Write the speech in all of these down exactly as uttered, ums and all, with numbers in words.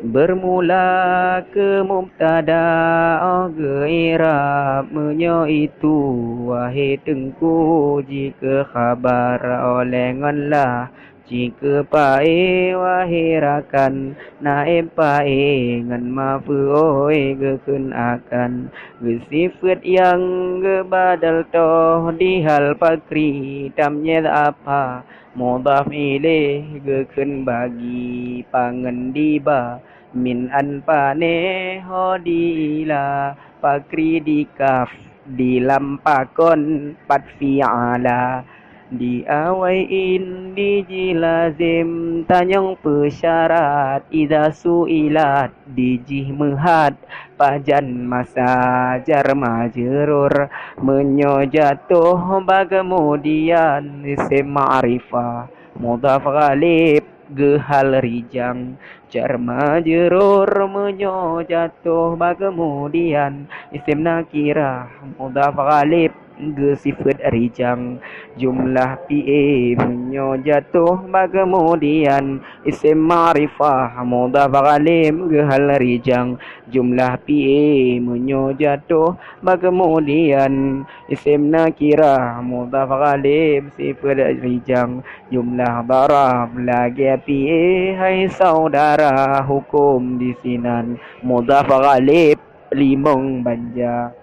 Beurmula keu mubtada 'oh geu-i'rab, meunyoe itu, wahé Teungku, jikeu khabar, 'oh lheueh ngon lah, jikeu pa'é, wahé rakan, naéb pa'é ngon mafeuôi geukheun akan. Geusifeuet nyang geubadal toh di hal pakri, tamyiz apa, mudhaf ilaih geukheun bagi, pangeun diba, min an pané ho di ila, pakri di kaf, di lam pakon pat fi'ala. Di awai in di jih lazem, tanyong peusyarat, idza su'ilat, di jih meuhat, pajan masa jar majrur, meunyoe jatoh bak keumudian, isem ma'rifah, mudhaf ghalib, geuhal rijang, jar majrur, meunyoe jatoh bak keumudian, isem nakirah, mudhaf ghalib, geusifeuet rijang, jumlah fi'é, meunyoe jatoh bak keumudian, isem ma'rifah, mudhaf ghalib, geuhal rijang, jumlah fi'é, meunyoe jatoh bak keumudian, isem nakirah, mudhaf ghalib, sifeuet rijang, jumlah dharaf, lagée fi'é, hai saudara, huköm disinan, mudhaf ghalib, limong banja.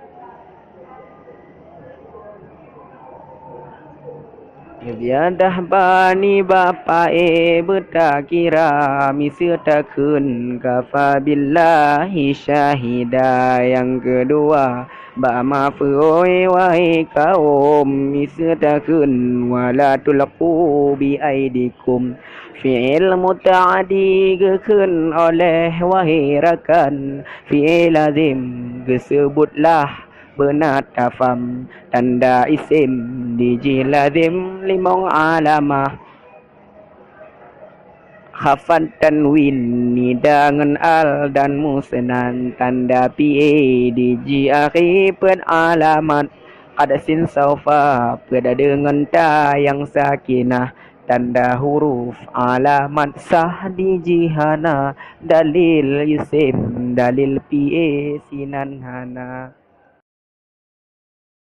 Ziyadah bani bapak, eh, beutakira, miseue takheun kafa billahi syahida. Nyang keudua, bak mafeuôi, wahai kaum, miseue takheun wala tulqu bi aidikum. Fi'il muta'addi geukheun oleh wahai rakan, fi'il lazim geuseubutlah beuna tafam, tanda isem di jih lazim limong alamah. Khafan tanwin nida ngon al dan musnan, tanda fi'é di jih akhi peuet alamat. Qad sin saufa peuet deungon ta nyang sakinah, tanda huruf alamat sah di jih hana, dalil isem dalil fi'é sinan hana.